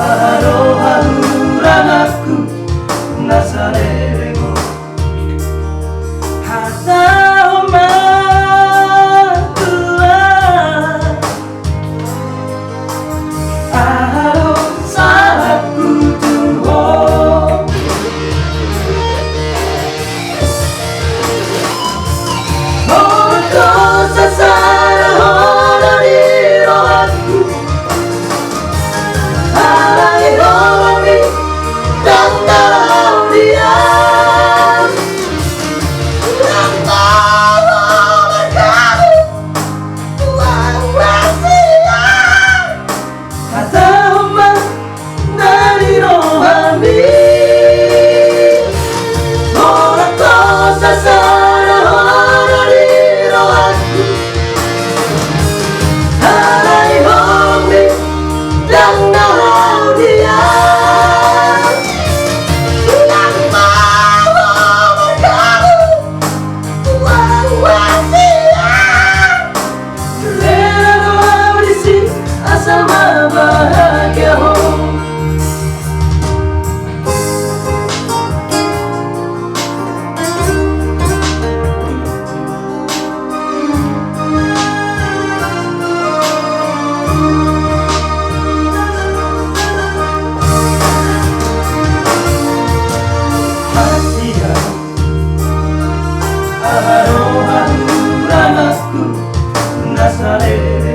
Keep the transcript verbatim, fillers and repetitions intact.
Aha do hahuranganku na saleleng on? Hatahon ma Tuhan, aha do salangku tu Ho? Ho do sasada holan ni rohangku, alai rohami ndang na laho diam. Ndang na laho margabe, ua, ua, sia. Hatahon ma na di rohami. Holan Ho sasada holan ni rohangku, alai rohami ndang na laho diam. Ndang na laho margabe, ua, ua, sia. Rela do ahu disi, asal ma bahagia ho. Aha do hahuranganku na saleleng